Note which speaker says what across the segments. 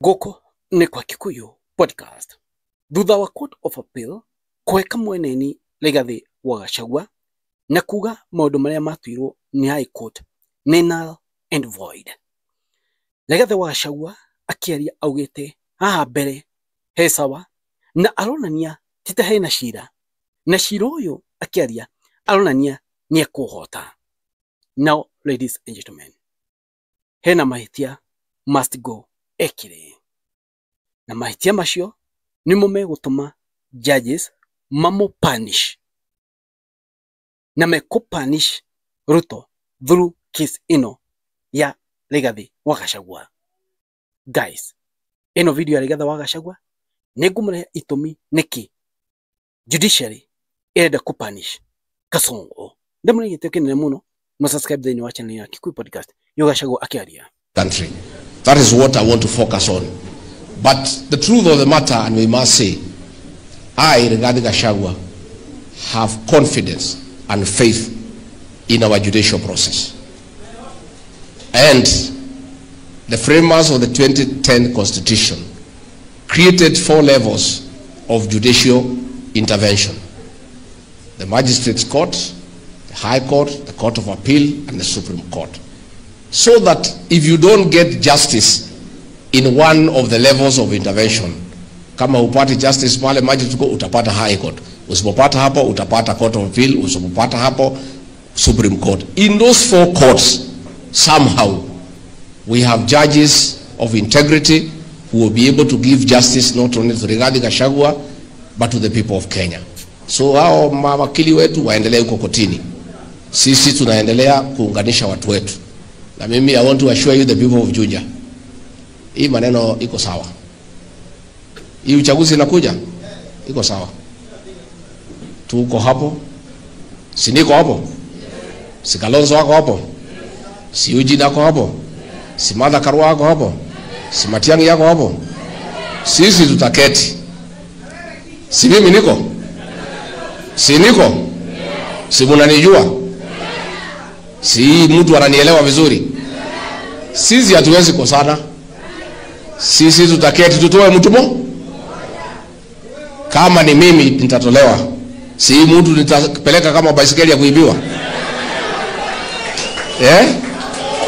Speaker 1: Gũkũ nĩ kwa Kikuyu Podcast. Thutha wa Court of Appeal kũhe Kamweneni Rigathĩ wa Gachagua na kuga maũndũ marĩa matuirwo nĩ High Court nĩ null and void. Rigathĩ wa Gachagua akĩaria augĩte haha mbere he sawa na aronania ti ta hena cira na cira ũyũ akĩaria aronania nĩ ekũhota. Now ladies and gentlemen, hena mahĩtia must go ekire na mahĩtia macio nĩmo megũtũma judges mamũ punish na mekũ punish Ruto through case ĩno ya Rigathĩ wa Gachagua. Guys, ĩno video ya Rigathĩ wa Gachagua nĩngũmũrehe itũmi nĩkĩ judiciary ĩrenda kũ punish Kasongo. Ndĩmũre gĩtĩo kĩnene mũno mũ subscribe thĩinĩ wa channel ya Kikuyu Podcast. Yo Gachagua akĩaria.
Speaker 2: Country. That is what I want to focus on. But the truth of the matter, and we must say, I, Rigathi Gachagua, have confidence and faith in our judicial process. And the framers of the 2010 Constitution created 4 levels of judicial intervention: the Magistrates' Court, the High Court, the Court of Appeal, and the Supreme Court. So that if you don't get justice in one of the levels of intervention, kama upati justice pale Magistrate Court, utapata High Court. Usipopata hapo, utapata Court of Appeal. Usipopata hapo, Supreme Court. In those 4 courts, somehow, we have judges of integrity who will be able to give justice not only to Rigathi Gachagua, but to the people of Kenya. So hao mawakili wetu waendelee huko kotini. Sisi tunaendelea kuunganisha watu wetu. Na mimi I want to assure you the people of Juja, hii maneno iko sawa. Hii uchaguzi inakuja iko sawa. Tuko hapo. Si niko hapo? Si Kalonzo wako hapo? Si Eugene wako hapo? Si Martha Karua wako hapo? Si Matiang'i yako hapo? Sisi tutaketi. Si mimi niko? Si niko? Si mnanijua? Si mtu ananielewa vizuri? Sisi hatuwezi kosana. Sisi tutaketi tutoe mtu mo. Kama ni mimi nitatolewa. Si mtu nitapeleka kama baisikeli ya kuibiwa. Eh?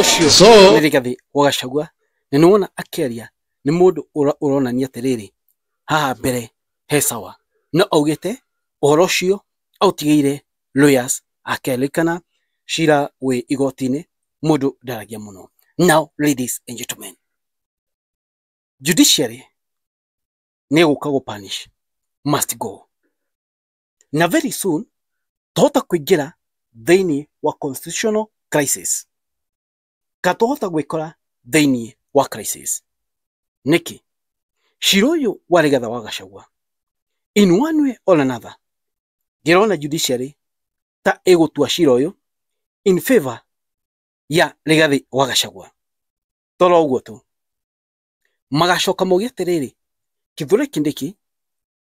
Speaker 1: Ũcio
Speaker 2: So
Speaker 1: nĩ Rigathĩ wa Gachagua na nĩwona akĩaria nĩ mũndũ ũronania atĩrĩrĩ haha mbere he sawa, no augĩte ũhoro ũcio aũtigĩire lawyers akerĩkana cira wĩ igoti-inĩ mũndũ ndaragia mũno. Now ladies and gentlemen, judiciary nĩ ĩgũka gũ punish must go, na very soon tũhota kũingĩra thĩinĩ wa constitutional crisis, ka tũhota gwĩkora thĩinĩ wa crisis. Nĩkĩ? Cira ũyũ wa Rigathĩ wa Gachagua in one way or another ndĩrona judiciary ta ĩgũtua cira ũyũ in favor ya Rigathĩ wa Gachagua. Toro ũguo tu magacoka mauge atĩrĩrĩ Kithure Kindiki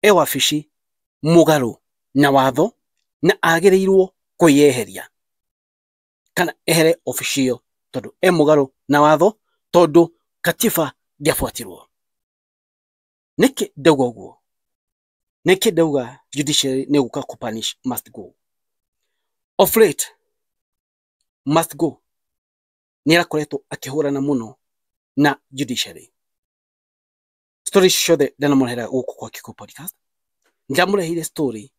Speaker 1: e wabici mũgarũ na watho na agĩrĩirwo kwĩyeheria kana ehere obici ĩyo tondũ e mũgarũ na watho tondũ katiba ndĩabuatirwo. Nĩkĩ ndauga ũguo? Nĩkĩ ndauga judiciary nĩ gũka kũ punish must go? Of late must go nĩ arakoretwo akĩhũrana mũno na judiciary. Story ciothe ndanamũrehera gũkũ kwa Kikuyu Podcast. Ndamũreheire story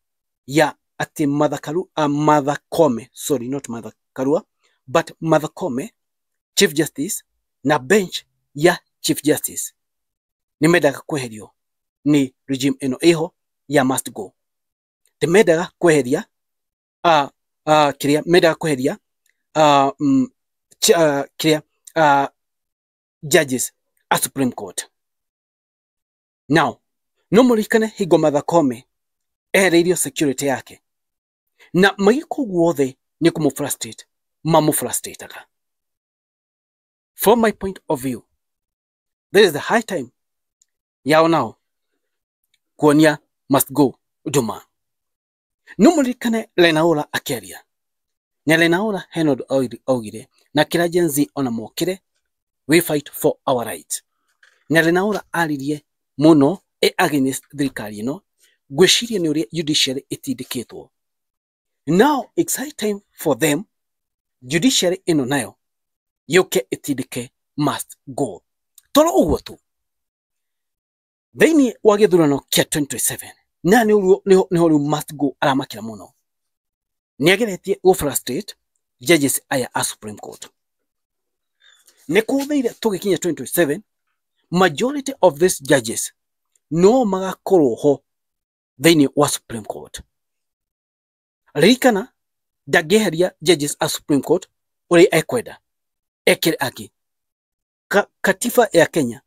Speaker 1: ya atĩ Martha Karua, Martha Koome, sorry not Martha Karua, but Martha Koome, Chief Justice na bench ya Chief Justice nĩ mendaga kweherio nĩ regime ĩno ĩho ya must go. Nĩ mendaga kweheria kĩrĩa mendaga kweheria kĩrĩa judges a Supreme Court. Now no mũririkane hingo Martha Koome ehereirio security yake na magĩka ũguo othe nĩ kũmũ frustrate mamũ frustrataga. From my point of view, this is the high time yao nao kuonia must go Juma. No mũririkane Lenaola akĩaria na Lenaola hena ũndũ augire na kĩra Gen Z ona mokire, we fight for our rights. Na Lenaura aririe muno e against thirikari ĩno, ngwĩciria nĩ ũrĩa judiciary ĩtindĩkĩtwo. Now it's high time for them, judiciary ĩno nayo yũke ĩtindĩke must go. Toro ũguo tu thĩinĩ wa gĩthurano kĩa 2027 na nĩho rĩu must go aramakĩra mũno. Nĩageretie gũ frustrate judges aya a Supreme Court. Nĩ kũhũthĩire tũgĩkinya 2027 majority of these judges no magakorwo ho thĩinĩ wa Supreme Court. Ririkana ndangĩeheria judges a Supreme Court ũrĩa ekwenda ekĩre angĩ. Katiba ya Kenya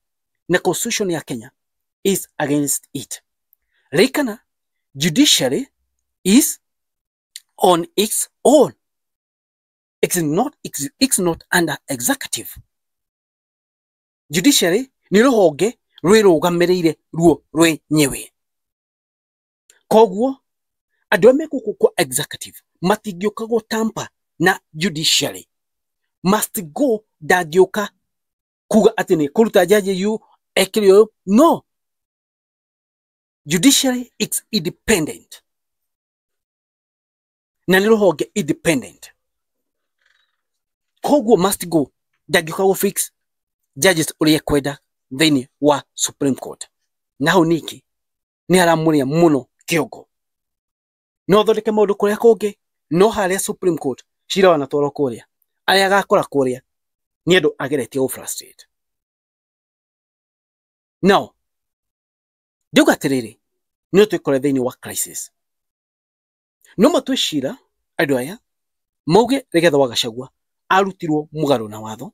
Speaker 1: na constitution ya Kenya is against it. Ririkana judiciary is on its own. It's not under executive. Judiciary nĩ rũhonge rwĩrũgamĩrĩire ruo rwenyewe. Koguo andũ arĩa me gũkũ kwa executive matingĩũka gũtampa na judiciary. Must go ndangĩũka kuga atĩ nĩ kũruta jaji yu ekĩre ũyũ. No, judiciary is independent na nĩ rũhonge independent. Koguo must go ndangĩũka gũ fix judges ũrĩa ekwenda thĩinĩ wa Supreme Court. Na hau ningĩ nĩ haramũrĩa mũno kĩongo. No thondeke maũndũ kũrĩa kũngĩ, no harĩa Supreme Court cira wanatwarwo kũrĩa, arĩa agakora kũrĩa nĩ andũ ageretie gũ frustrate. Now ndiuga atĩrĩrĩ, no twĩkore thĩinĩ wa crisis. No matue cira andũ aya mauge Rigathĩ wa Gachagua arutirwo mũgarũ na watho,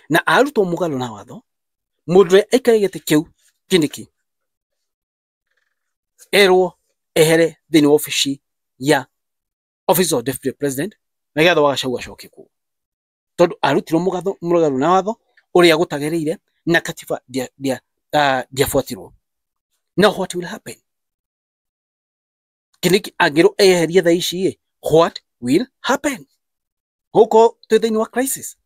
Speaker 1: na arutwo mũgarũ na watho mũndũ ũrĩa aikare gĩtĩ kĩu Kindiki erwo ehere thĩinĩ wa obici ya Office of Deputy President Rigathĩ wa Gachagua acoke kuo, tondũ arutirwo mũgarũ na watho ũrĩa gũtagĩrĩire na katiba ndĩabuatirwo. Now what will happen? Kindiki angĩrwo eherie thaa ici, what will happen? Gũkũ twĩ thĩinĩ wa crisis.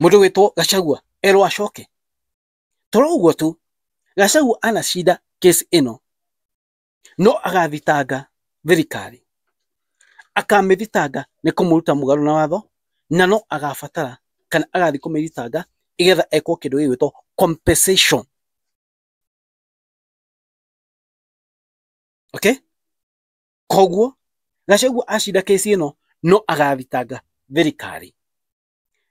Speaker 1: Mũndũ wĩtwo Gachagua erwo acoke. Toro ũguo tu, Gachagua anacinda case ĩno no agathitanga thirikari, akamĩthitanga nĩ kũmũruta mũgarũ na watho, na no agabatara kana agathiĩ kũmĩthitanga igetha ekwo kĩndũ gĩgwĩtwo compensation. Okay? Koguo Gachagua acinda case ĩno no agathitanga thirikari,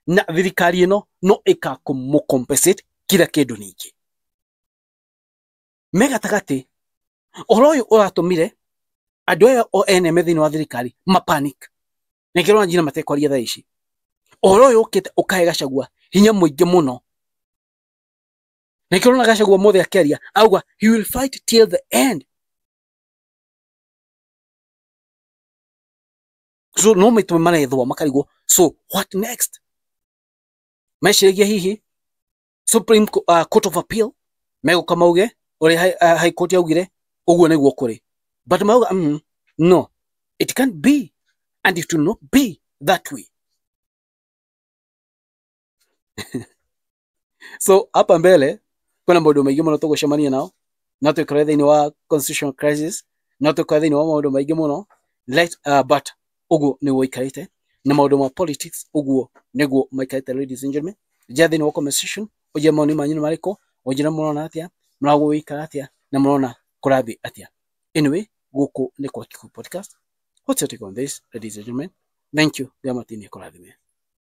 Speaker 1: na thirikari ĩno no ĩkakũmũ compensate kila kĩndũ. Ningĩ me gatagatĩ ũhoro ũyũ ũratũmire andũ aya o ene me thĩinĩ wa thirikari ma panic, na ikĩrona njina matekwaria thaa ici. Ũhoro ũyũ ũkĩte ũkahe Gachagua hinya mũingĩ mũno, na ikĩrona Gachagua mothe akĩaria auga he will fight till the end. So no mĩtwe marethwo makarigwo, so what next? Meciragia hihi Supreme Court of Appeal megũka mauge ũrĩa High Court yaugire ũguo nĩguo kũrĩ, but mauga no, it can't be and it will not be that way. So hapa mbele kuna maũndũ maingĩ mũno tũgũcemania nao, no twĩkore thĩinĩ wa constitutional crisis, no twĩkore thĩinĩ wa maũndũ maingĩ mũno. But ũguo nĩguo ikarĩte na maũndũ ma politics, ũguo nĩguo maikarĩte. Ladies and gentlemen, njĩra thĩinĩ wa comment section ũnjĩre maoni manyu nĩ marĩkũ, ũnjĩre mũrona atĩa, mũragũikara atĩa na mũrona kũrathiĩ atĩa. Anyway, gũkũ nĩ kwa Kikuyu Podcast. What's your take on this, ladies and gentlemen? Thank you. Ngai matini kũrathime.